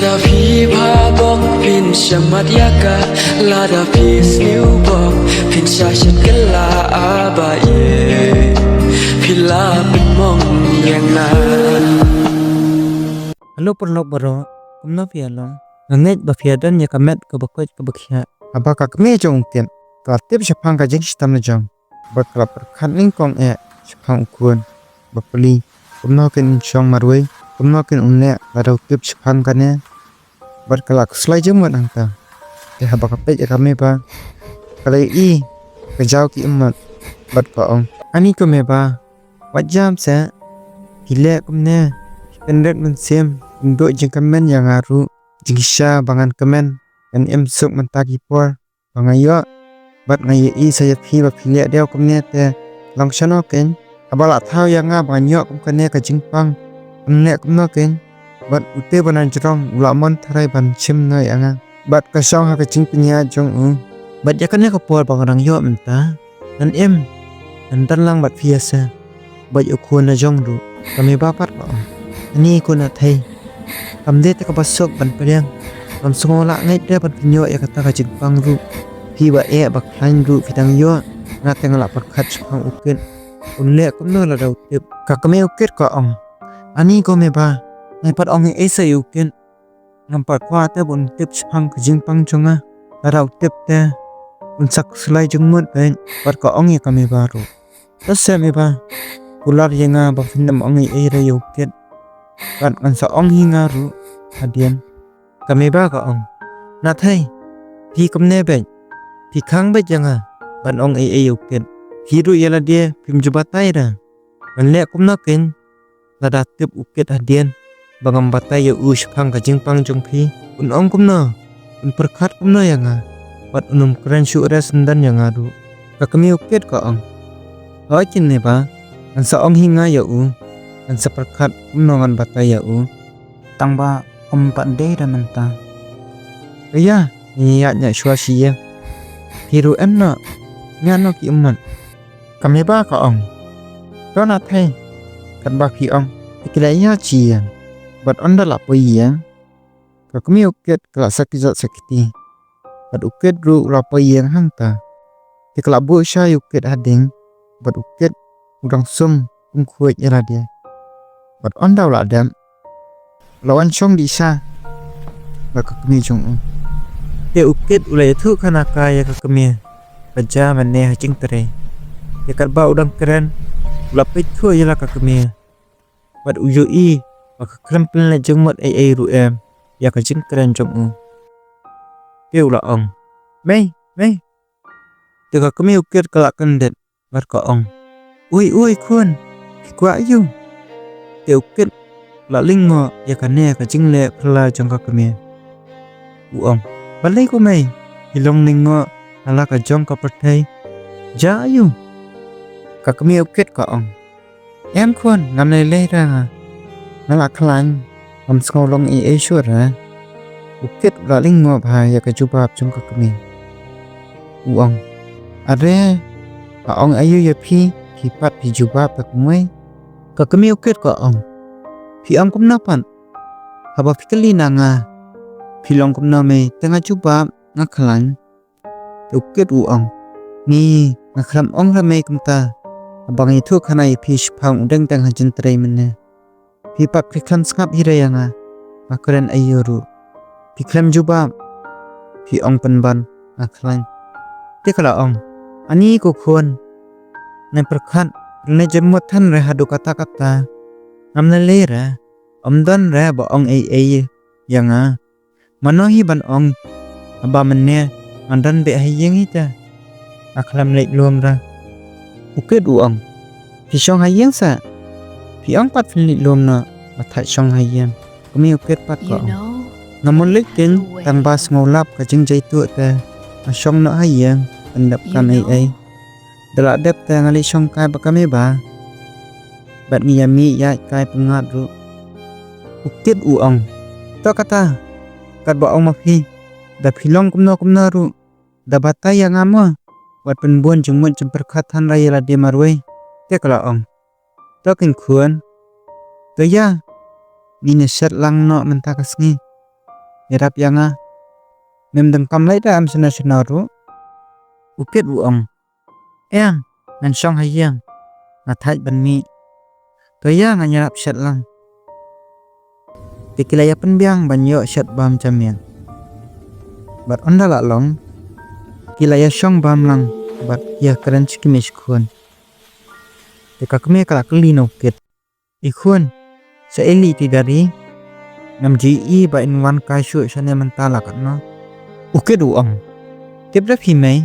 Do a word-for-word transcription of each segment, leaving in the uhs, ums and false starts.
Lada phi bha bok phin shamat ïa ka, lada phi sniew bok phin sha shet kylla, a ba ïeit phi la pynmong ïa nga. Hello paralok baroh, kumno phi ïa long? Nga ngeit ba phi ïa don ïa ka met kaba koit kaba khiah. Haba ka kmie jong u Kit ka la tip shaphang ka jingshitom la jong, bad ka la pyrkhat nyngkong eh shaphang u khun, ba plie kumno kin shong marwei, kumno kin un leh lada u tip shaphang kane. Bad ka la khuslai jingmut hangta. Te haba ka peit ïa ka Meba, ka la ïohi ka jaw ki ummat, bad ka ong, ani ko Meba, wat jam seh. Phi leh kumne, phi kynrit mynsiem, pynduh jingkmen ïa nga ruh. Jingshisha ba ngan kmen, ngan im suk mynta ki por ba nga ïoh, bad nga ïohi sa ïa phi ba phi leh dei kumne. Te long shano kein, haba la thaw ïa nga ba ngan ïoh kum kane ka jingpang, ngan leh kumno kein? Bad ute ba najrong u la mon tharai ban shim noh ïa nga, bad ka shong ha ka jingpynïaid jong u. Bad ïa kane ka por ba nga dang ïoh mynta, ngan im, ngan don lang bad phi ïa se, bad ïa u khun la jong ruh. Ka Meba pat ka ong, ani ko Nathei, kam dei te kaba suk ban pdiang. Ngam sngew lah ngeit de ban pynïoh ïa kata ka jingpang ruh. Phi ba eh ba khlaiñ ruh phi dang ïoh. Nga te nga la pyrkhat shaphang u Kit, un leh kumno lada u tip? Ka kmie u Kit ka ong, ani ko Meba, ngan pat ong ei ei sa ïa u Kit. Ngam pat kwah te ba un tip shaphang ka jingpang jong nga. Lada u tip te un sa khuslai jingmut beit. Bad ka ong ïa ka Meba ruh, to seh Meba, kular ïa nga ba phin ym ong ei ei re ïa u Kit, bad ngan sa ong hi nga ruh hadien. Ka Meba ka ong, Nathei, phi kumne beit, phi khang beit ïa nga ban ong ei ei ïa u Kit. Phi ruh ïa lade phim ju batai re. Ngan leh kumno kein lada tip u Kit hadien ba ngam batai ïa u shaphang ka jingpang jong phi? Un ong kumno? Un pyrkhat kumno ïa nga? Bad un ym kren shuh re syndon ïa nga ruh. Ka kmie u Kit ka ong, hooid keiñ Meba, ngan sa ong hi nga ïa u, ngan sa pyrkhat kumno ngan batai ïa u. Tang ba um pat dei re mynta. Ïa, ngin ïaid noh shuwa shi ïing. Phi ruh em noh, ñiah noh ki ummat. Ka Meba ka ong, to Nathei, katba phi ong, te ki la ïaid shi ïing. Bad ynda la poi ïing, ka kmie u Kit ka la sakhi jot sakhi kti. Bad u Kit ruh u la poi ïing hangta. Te ka la buh shai u Kit ha ding, bad u Kit u dang sum kumkhuid ïa lade. Bad ynda u la dep, u la wan shong dih sha bad ka kmie jong u. Te u Kit u la ïathuh khana kai ïa ka kmie ka jia mynne ha jingtrei. Te katba u dang kren, u la peit thuh ïa la ka kmie, bad u ïohi ba ka khlem pynleit jingmut ei ei ruh em ïa ka jingkren jong u. Te u la ong, mei, mei. Te ka kmie u Kit ka la kyndit bad ka ong, ui ui khun, phi kwah aïu? Te u Kit u la lyngngoh ïa kane ka jingleh phylla jong ka kmie. U ong, balei ko mei, phi long lyngngoh ha la ka jong ka pyrthei? Jia aïu? Ka kmie u Kit ka ong, em khun, ngam lei lei re nga. Nga la khlaiñ, ngam sngew long ei ei shuh re. U Kit u la lyngngoh bha ïa ka jubab jong ka kmie. U ong, are, nga ong aïu ïa phi, phi pat phi jubab da kumwei? Ka kmie u Kit ka ong, phi ong kumno pat? Haba phi kylli na nga, phi long kumno mei, te nga jubab, nga khlaiñ. Te u Kit u ong, ngi, nga khlem ong re mei kumta. Haba nga ïathuh khana ïa phi shaphang u deng deng ha jingtrei mynne, phi pat phi khlem sngap hi re ïa nga. Nga kren aïu ruh, phi khlem jubab. Phi ong pynban, nga khlaiñ. Te ka la ong, ani ko khun, ngan pyrkhat, pynleit jingmut than re haduh katta katta. Ngam lei lei re, ym don re ba ong ei ei ïa nga. Mano hi ban ong, haba mynne nga don beit ha ïing hi te. Nga khlem leit lum re. U Kit u ong, phi shong ha ïing sa? Phi ong pat phin leit lum noh, nga thait shong ha ïing. Kmie u Kit pat ka ong, nga mut leit keiñ, tang ba sngewlap ka jingjaituh te nga shong noh ha ïing, pynlap kam ei ei. Da la dep te nga leit shong kai bad ka Meba, bad ngi ïa mih ïaid kai pyngngad ruh. U Kit u ong, to kata, katba ong ma phi, da phi long kumno kumno ruh, da batai ïa nga mo, wat pynbun jingmut jingpyrkhat than re ïa lade marwei. Te ka la ong, to keiñ khun, to ïa, ngin ïa shet lang noh mynta ka sngi. ïarap ïa nga. Mem donkam leit da em shano shano ruh. U Kit u ong, em, ngan shong ha ïing, nga thait ban mih. To ïa ngan ïarap shet lang. Te ki la ïa pynbiang ban ïoh shet bam jamiat. Bad ynda la long, ki la ïa shong bam lang bad ïa kren shi kmie shi khun. Te ka kmie ka la kylli na u Kit, i khun, sa ei lei ki gari? Ngam ju i ba in wan kai shuh shane mynta la katno. U Kit u ong, tip da phi mei,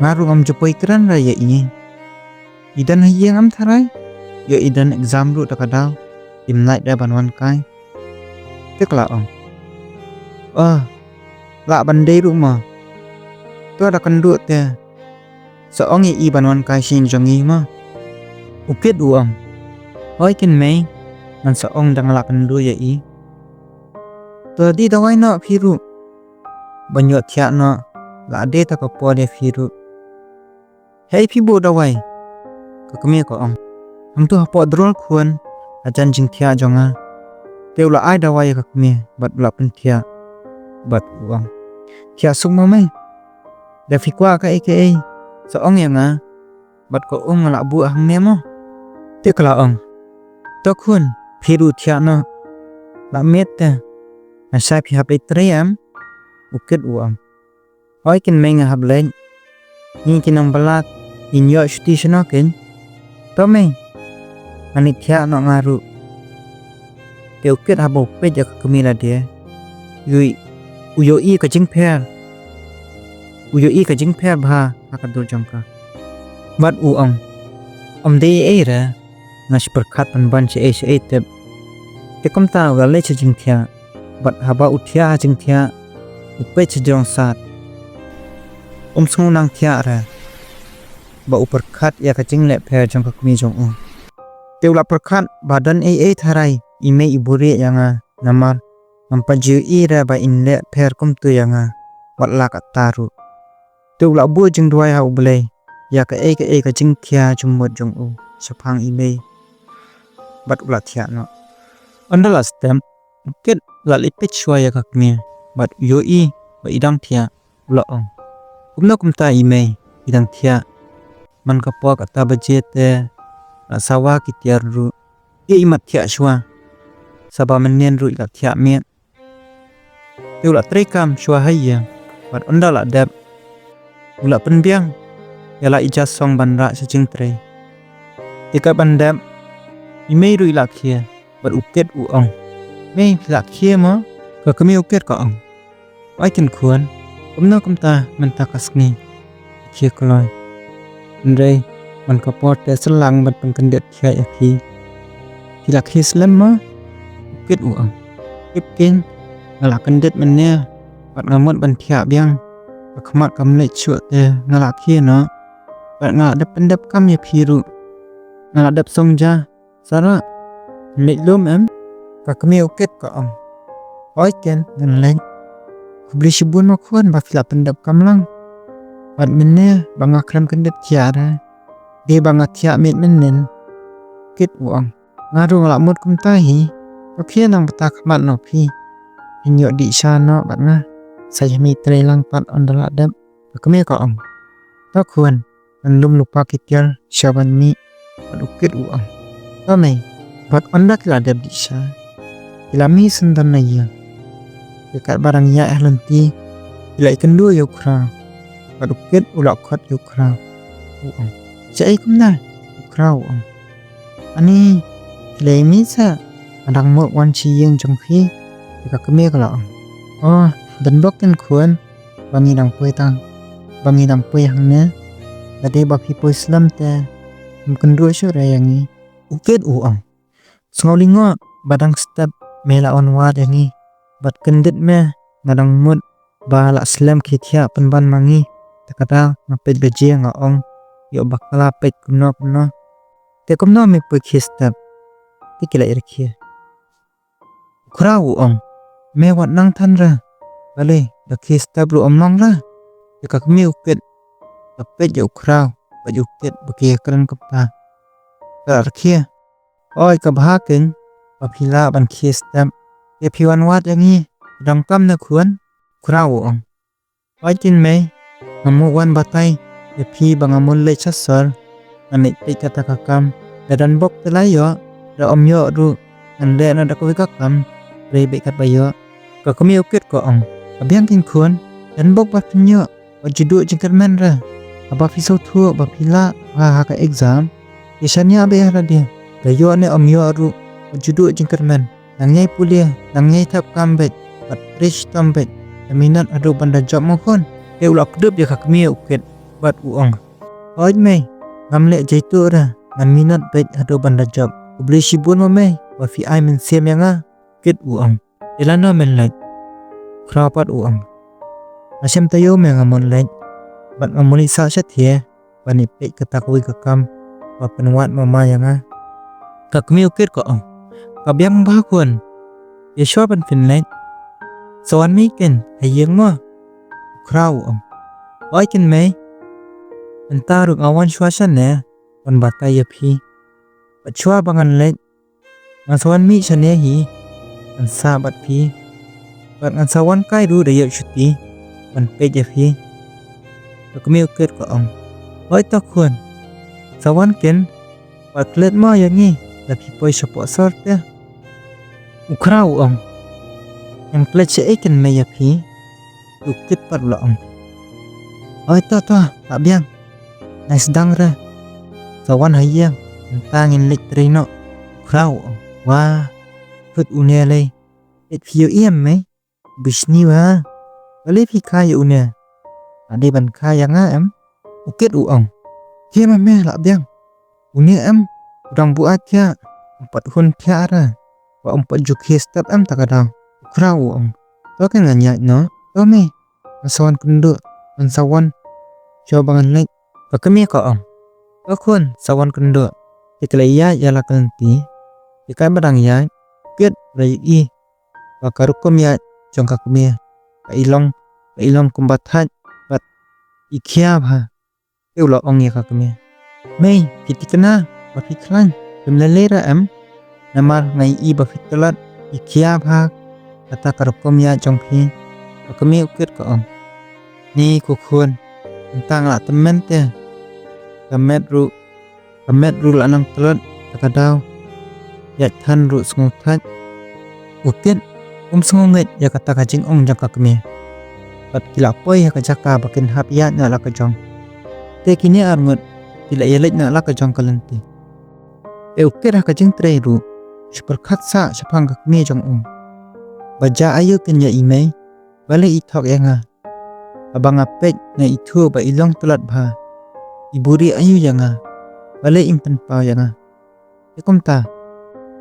nga ruh ngam ju poi kren ra ïa i. I don ha ïing em tharai, ïoh i don exam ruh da ka daw, im lait da ban wan kai. Te ka la ong, oh, lah ban dei ruh mo. To da kynduh te, sa ong ïa i ban wan kai sha ïing jong i mo. U Kit u ong, hoi keiñ mei, ngan sa ong da nga lah kynduh ïa i. To dei dawai noh phi ruh ban ïoh thiah noh, la dei ta ka por ïa phi ruh. Hei phi buh dawai, ka kmie ka ong. Hangtu hapoh drol khun, hajan jingthiah jong nga. Te u la ai dawai ïa ka kmie bad u la pynthiah. Bad u ong, thiah suk mo mei. Da phi kwah kaei kaei, sa ong ïa nga. Bad ka um nga lah buh hangne mo. Te ka la ong, to khun, phi ruh thiah noh. Lah miet te, nga shai phi hap leit trei em? U Kit u ong, hoi keiñ mei, nga hap leit. Ngi ki nongbylla ngin ïoh shuti shano keiñ? To mei, ngan leit thiah noh nga ruh. Te u Kit haba u peit ïa ka kmie lade, u ïohi, u ïohi ka jingpher. U ïohi ka jingpher bha ha ka dur jong ka. Bad u ong, ym dei ei ei re, nga shu pyrkhat pynban shaei shaei tip. Te kumta u la leit sha jingthiah. Bad haba u thiah ha jingthiah, u peit sha jrong sad. Um sngew nang thiah re. Ba u pyrkhat ïa ka jingleh pher jong ka kmie jong u. Te u la pyrkhat ba don ei ei tharai i mei i buhrieh ïa nga, namar ngam pat ju ïohi re ba in leh pher kumta ïa nga wat la katta ruh. Te u la buh jingduwai ha U Blei ïa kaei kaei ka jingthiah jingmut jong u shaphang i mei. Bad u la thiah noh. Ynda la step, u Kit u la leit peit shuwa ïa ka kmie bad u ïohi ba i dang thiah. U la ong, kumno kumta i mei, i dang thiah? Man ka por katta baje te la sawa ki tiar ruh. Ïa i mat thiah shuwa, sa ba mynnin ruh i la thiah miet. Te u la trei kam shuwa ha ïing bad ynda la dep, u la pynbiang ïa la i ja song ban rah sha jingtrei. Te kat ban dep, i mei ruh i la khie bad u Kit u ong, mei, phi la khie mo? Ka kmie u Kit ka ong, oi keiñ khun, kumno kumta mynta ka sngi khie kloi. Hynrei man ka por te sa lang ban pynkyndit thiah ïa phi. Phi la khie slem mo? U Kit u ong, tip keiñ, nga la kyndit mynne bad nga mut ban thiah biang. Ka khmat kam leit shuh te nga la khie noh. Bad nga la dep pyndep kam ïa phi ruh. Nga la dep song ja. Sarah, leit lum em? Ka kmie u Kit ka ong, oi keiñ, ngan leit. Khublei shibun ma khun ba phi la pyndep kam lang. Bad mynne ba nga khlem kyndit thiah re, dei ba nga thiah miet mynnin. Kit u ong, nga ruh nga la mut kumta hi. To khie nang bata khmat noh phi. Phin ïoh dih sha noh bad nga. Sa ïa mih trei lang pat ynda la dep. Ka kmie ka ong, to khun, ngan lum lypa ki tiar sha ban mih. Bad u Kit u ong, to mei. Bad ynda ki la dep dih sha, ki la mih syndon na ïing. Te katba dang ïaid ha lynti, ki la ïakynduh ïa u Khraw. Bad u Kit u la khot ïa u Khraw, u ong, shaei kumne? U Khraw u ong, ani, phi la mih seh? Nga dang mut wan sha ïing jong phi. Te ka kmie ka la ong, oh, don bok keiñ khun, ba ngi dang poi tang, ba ngi dang poi hangne. Lada dei ba phi poi slem te, ym kynduh shuh re ïa ngi. U Kit u ong, sngew lyngngoh ba dang step me la wan wad ïa ngi. Bad kyndit me, nga dang mut ba la slem khie thiah pynban ma ngi. Te ka daw nga peit baje nga ong, ïoh bakla peit kumno kumno. Te kumno me poi khie step? Te ki la ïa rkhie. U Khraw u ong, me wat nang than re. Balei, da khie step ruh ym long re. Te ka kmie u Kit ka peit ïa u Khraw bad ïa u Kit ba ki ïakren kumta. Ka la rkhie. Oi, ka bha keiñ ba phi lah ban khie step. Te phi wan wad ïa ngi. Dang kam na khun, Khraw u ong. Oi kin mei, nga mut wan batai ïa phi ba nga mut leit sha sor. Ngan leit peit kata ka kam. Da don bok te la ïoh, da ym ïoh ruh, ngan leh noh da kawei ka kam. Trei beit katba ïoh. Ka kmie u kit ka ong. Ka biang kin khun, don bok ba phin ïoh, wat ju duh jingkyrmen re. Haba phi sngewthuh ba phi lah bha ha ka exam, ïa shaniah beit ha lade. Da ïoh ne ym ïoh ruh, wat ju duh jingkyrmen. Nang ïai pule, nang ïai thep kam beit, bad trei shitom beit. Ïa minot haduh ban da jop mo khun. Te u la kdup ïa ka kmie u kit bad u ong. Hooid mei, ngam leh jaituh re, ngan minot beit haduh ban da jop. Khublei shibun mo mei, ba phi ai mynsiem ïa nga. Kit u ong. Te lano men leit? Khraw pat u ong. Nga shem taïew mei nga mut leit. Bad nga mut leit sah shatei ban ïa peit kata kawei ka kam ba pynwad mama ïa nga. Ka kmie u kit ka ong. Ka biang bha khun. Ïa shuwa ban phin leit, sa wan mei kin ha ïing mo? Khraw u ong. Oi kin mei. Mynta ruh nga wan shuwa shane ban batai ïa phi. Bad shuwa ba ngan leit, ngan sa wan mih shane hi, ngan sah bad phi. Bad ngan sa wan kai ruh da ïoh shuti ban peit ïa phi. Ka kmie u kit ka ong. Hooid to khun. Sa wan kin, bad klet mo ïa ngi, la phi poi shapoh sor te. U Khraw u ong. Ngan klet shaei kin mei ïa phi? U kit pat u la ong. Oi to to, la biang. Nai sdang re. Sa wan ha ïing, mynta ngin leit trei noh. U Khraw u ong. Wa, khut une lei. Peit phi ïohi em mei? Bishni wa. Balei phi kha ïa une? Nga dei ban kha ïa nga em? U kit u ong. Te ma me la biang. Une em, u dang buaid thiah, um pat hun thiah re. Wa um pat ju khie step em ta ka daw. U Khraw u ong. To kin ngan ïaid noh. To mei. Ngan sa wan kynduh, ngan sa wan. Shuwa ba ngan leit. Ka kmie ka ong. To khun, sa wan kynduh. Te khlem ïaid ïa la ka lynti. Te katba dang ïaid, kit u la ïohi ba ka rukom ïaid jong ka kmie, ka i long, ka i long kumba thait bad i khia bha. Te u la ong ïa ka kmie. Mei, phi thikna ba phi khlaiñ, phim lei lei re em? Namar nga ïohi ba phi tlot, i khia bha kata ka rukom ïaid jong phi. Ka kmie u kit ka ong. Ni ko khun, mynta nga la tymmen te. Ka met ruh, ka met ruh la nang tlot, ta ka daw. Ïaid than ruh sngew thait. U kit, um sngew ngeit ïa kata ka jingong jong ka kmie. Bad ki la poi ha ka jaka ba kin hap ïaid noh la ka jong. Te kine arngut, ki la ïaleit noh la ka jong ka lynti. Te u kit ha ka jingtrei ruh, shu pyrkhat sah shaphang ka kmie jong u. Ba jia aïu kin ïa i mei, balei i thok ïa nga. Haba nga peit nga ithuh ba i long tlot bha. I buhrieh aïu ïa nga, balei im pynpaw ïa nga. Te kumta,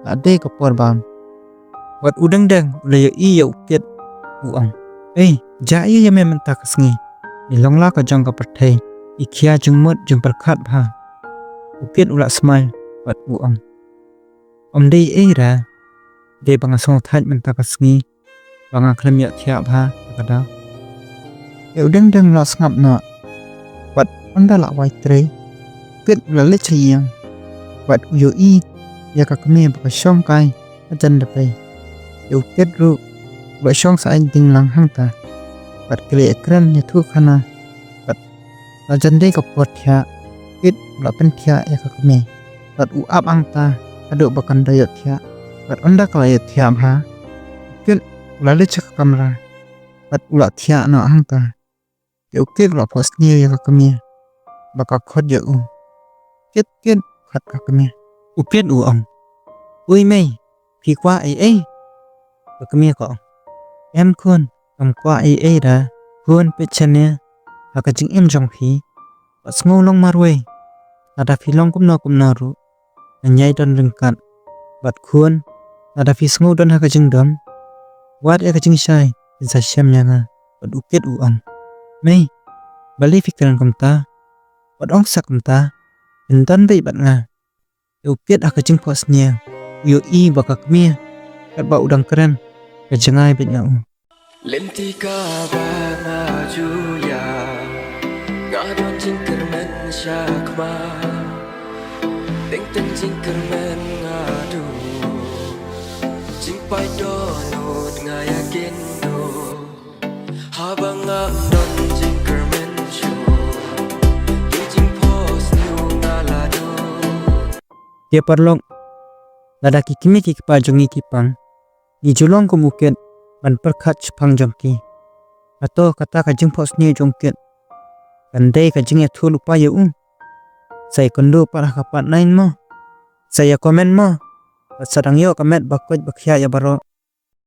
la dei ka por bam. Wat u deng deng, u la ïohi ïa u kit, u ong. Ei, jia aïu ïa me mynta ka sngi. Ngi long la ka jong ka pyrthei, i khia jingmut jingpyrkhat bha. U kit u la smile, bad u ong. Ym dei ei re, dei ba nga sngew thait mynta ka sngi, ba nga khlem ïoh thiah bha, ta ka daw. Te u deng deng u la sngap noh, bad ynda la wai trei, u kit u la leit sha ïing, bad u ïohi, ïa ka kmie ba ka shong kai, hajan da pei. Te u kit ruh, u la shong sa ai ding lang hangta, bad ki la ïakren ïathuh khana, bad la jan dei ka por thiah, kit u la pynthiah ïa ka kmie. Bad u ap hangta, haduh ba kan da ïoh thiah. Bad ynda ka la ïoh thiah bha, kit u la leit sha ka kamra. Bad u la thiah noh hangta. Te u kit u la phohsniew ïa ka kmie. Ba ka khot ïa u. Kit kit, khot ka kmie. U kit u ong. Ui mei, phi kwah ei ei? Ka kmie ka ong. Em khun, kam kwah ei ei re, khun peit shane, ha ka jingim jong phi. Wat sngew long marwei. Lada phi long kumno kumno ruh, ngan ïai don ryngkat. Bad khun, lada phi sngew don ha ka jingdom, wad ïa ka jingshai, phin sa shem ïa nga. Bad u kit u ong. Mei, balei phi kren kumta? Wat ong sa kumta, phin don beit bad nga. Te u kit ha ka jingphohsniew, u ïohi ba ka kmie, katba u dang kren, ka jngai beit na u. Lynti kaba nga ju ïa, nga don jingkyrmen shakhmat. Teng teng jingkyrmen nga duh, jingpait dohnud nga ïa kin duh. Haba ngam don jingkyrmen shuh, ki jingphohsniew nga la duh. Te paralok, lada ki kmie ki kpa jong ngi ki pang, ngi ju long kum u Kit ban pyrkhat shaphang jong ki. Hato kata ka jingphohsniew jong u Kit kan dei ka jingïathuhlypa ïa u? Sa ïakynduh pat ha ka part nine mo. Sa ïa comment mo. Bad sa dang ïoh ka met ba koit ba khiah ïa baroh